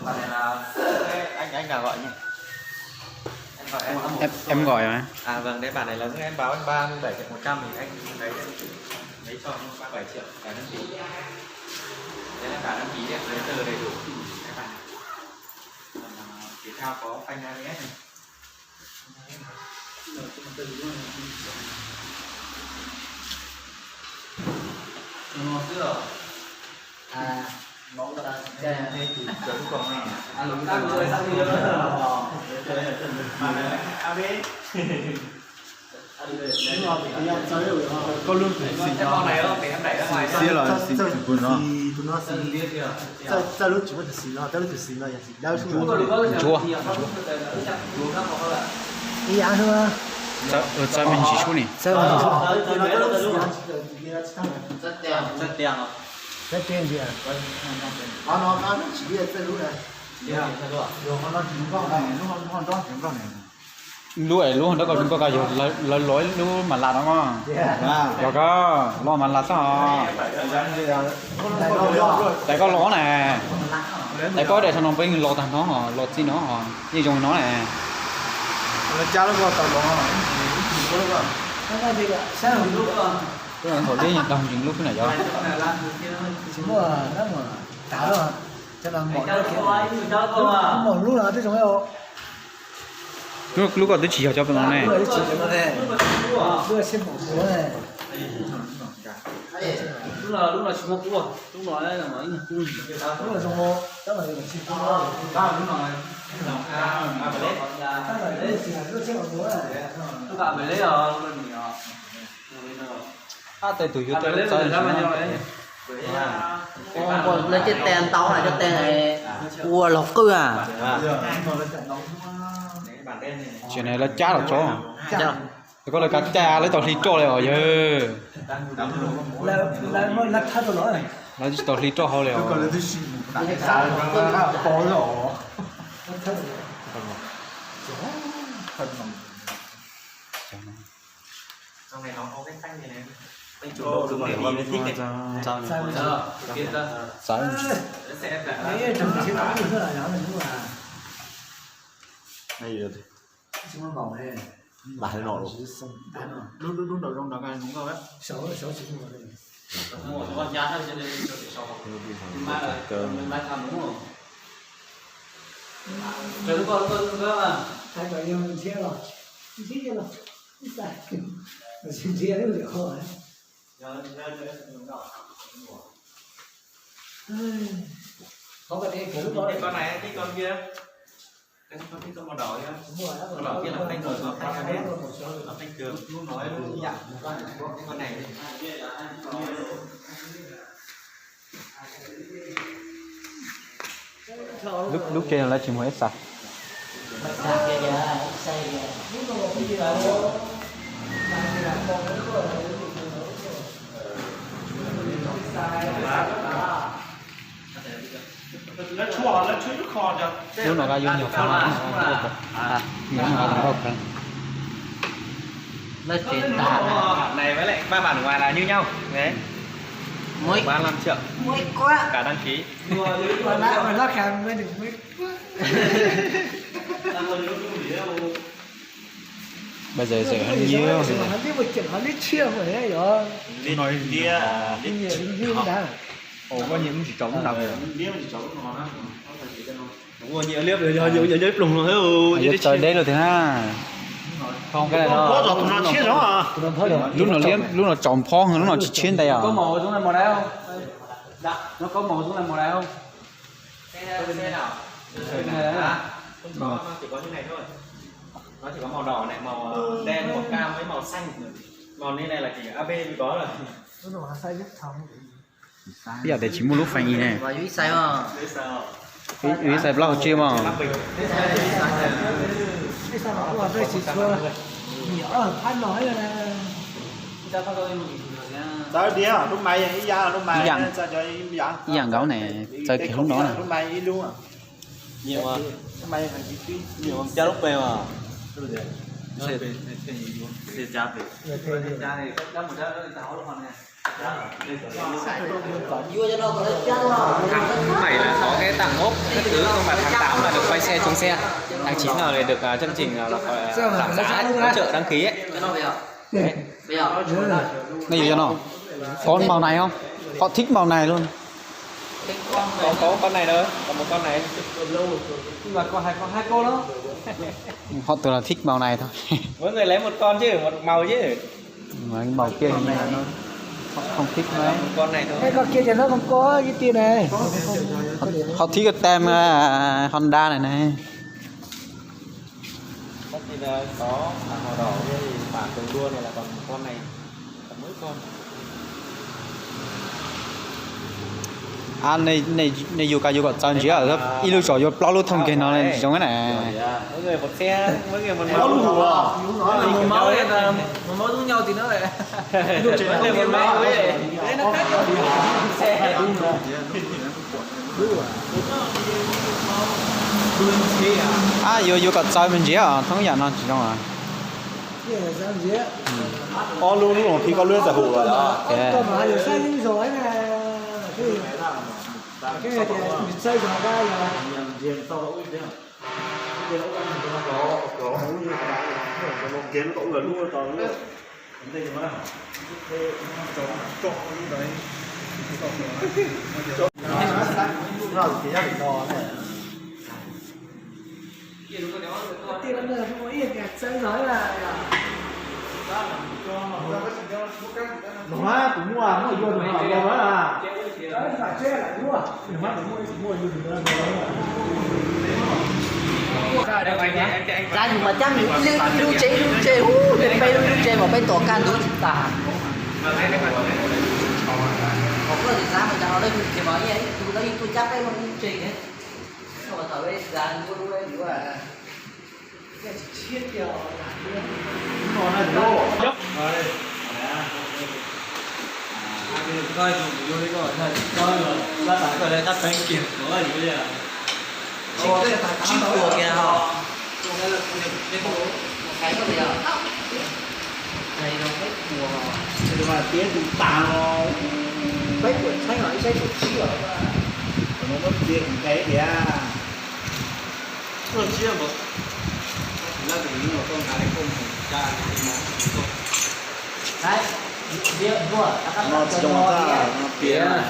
Bạn này là anh anh nào gọi nhỉ? Em gọi em. Em em gọi mà. À vâng, đấy bạn này là giúp em báo anh ba mươi bảy triệu một trăm thì anh lấy lấy cho anh ba mươi bảy triệu cả đăng ký. Đấy là cả đăng ký đấy, giấy tờ đầy đủ. Đấy bạn này. Còn, à, thể thao có phanh a bê ét này. Koj lub tus xis no, xis los xis tus no. Txawj lub tsis muaj tus xis no, txawj lub tus xis no yog xis dawb xwb. Ntsuab. Ib yam xwb. Txawj me ntsis sub ni. Txawj me ntsis sub. Txawj tiag. Lub es lub nrab koj zoo nkauj koj yog lawv lov lub mas las no mas. Yog koj lov mas las xwb os. Tais koj lov na. Tais koj daim xyov no puas yeej lov tag no, lov txij no, yeej zoo no na. Thaum twg dag ntsees lub xwb na yog. Lub koj twb tsis yog cov no ne. Ab, tej tus yug tej lub txawb. Lawv cov tes ntau na, cov tes ua laug qwj a. Tseem ne lawv cab los tso. Koj lawv kav cai lawv tau hli roj li os yawg. Lawv tsis tau hli roj hauv li os. Con này, cái con kia. Cái con kia là phanh rồi, còn phanh A B S. Là phanh thường, lub no, lub ib yam. Con này. Lub, lub ke lawv tsis muaj ib xas. Lub no yuav nyuag qhov no, lub no yuav nyuag qhov. Nó truyền tải. Này với lại ba bản ngoài là như nhau. Đấy. Mới. Ba mươi lăm triệu. Mới quá. Cả đăng ký. Nó, nó khá mới được mới quá. Bây giờ dễ hơn nhiều. Nó biết một chuyện nó biết chia mà đấy rồi. Lia, lia, lia. Ồ, có nhiều cũng chỉ trống lắm. Ua nyias liab, yog nyias liab ploog no thiab. Yog txawv deb lawm thiab na. Lub no liab, lub no tsaus phob, lub no tsis tshiab ntais os. Nó có màu giống này màu này không? Nó chỉ có như này thôi. Nó chỉ có màu đỏ này, màu đen, màu cam với màu xanh. Màu như này là chỉ A B mới có rồi. Ib yam tias tsis muaj lub feem ib ne. Ib xais plaub hau tsib mas. Txawv diav, lub mais ib yam, lub mais ib yam nkaus ne, txawv kiag lub no na. Lub mais ib lub. Lub mais ib lub. Thằng này là có cái tặng ốc các thứ, không phải tháng tám là được quay xe, trông xe, tháng chín là được, à, chương trình, à, là, à, giảm giá, hỗ trợ đăng ký ấy. Đấy. Này, cho nó có màu này không? Họ thích màu này luôn. Có, có con này thôi, còn một con này. Nhưng mà con hai, con hai con đó. Họ tưởng là thích màu này thôi. Mỗi người lấy một con chứ, một màu chứ. Mà cái màu kia hình như là nó không, không thích mấy. Một con này thôi. Cái con kia thì nó không có cái kia này. Họ, họ thích cái tem, à, Honda này này. Có thì là có, à, màu đỏ kia thì bản đồ đua này là còn một con này, còn mỗi con. A, nej, nej yug kas yug kom txawv ntsia, ib lub tsom yuav plaub lub thooj kiag no zoo na. Mỗi người một xe, mỗi người một màu. Một máu này là một máu giống nhau thì nó lại. Mỗi người một màu ấy. Đấy, nó khác nhau. Xe. A, yuav, yuav kom txawv me ntsis, thoob yam no tsis zoo. Ob lub, lub no pib, koj lub txawm hum lawm. Kuv muaj, muaj yug. Txav yus mas cab yus ib lub, ib lub tsev, ib lub tsev, ub, peb lub, ib lub tsev mas peb tos kaj ntug tsis tas. Koj tsis txav mas cas ho lawv yug tsev mas ib tug lawv yug tuaj cab peb lub tsev ne. Thaum peb txav lub lub yuav. Peb puas txheeb los ib saib tuaj txhib os. Muab txiav kuv nqe tiag. Tuaj txhib os. Lawv tus yus los koj nqa li koj mus tsa li mus. No tsis zoo tag, no piav.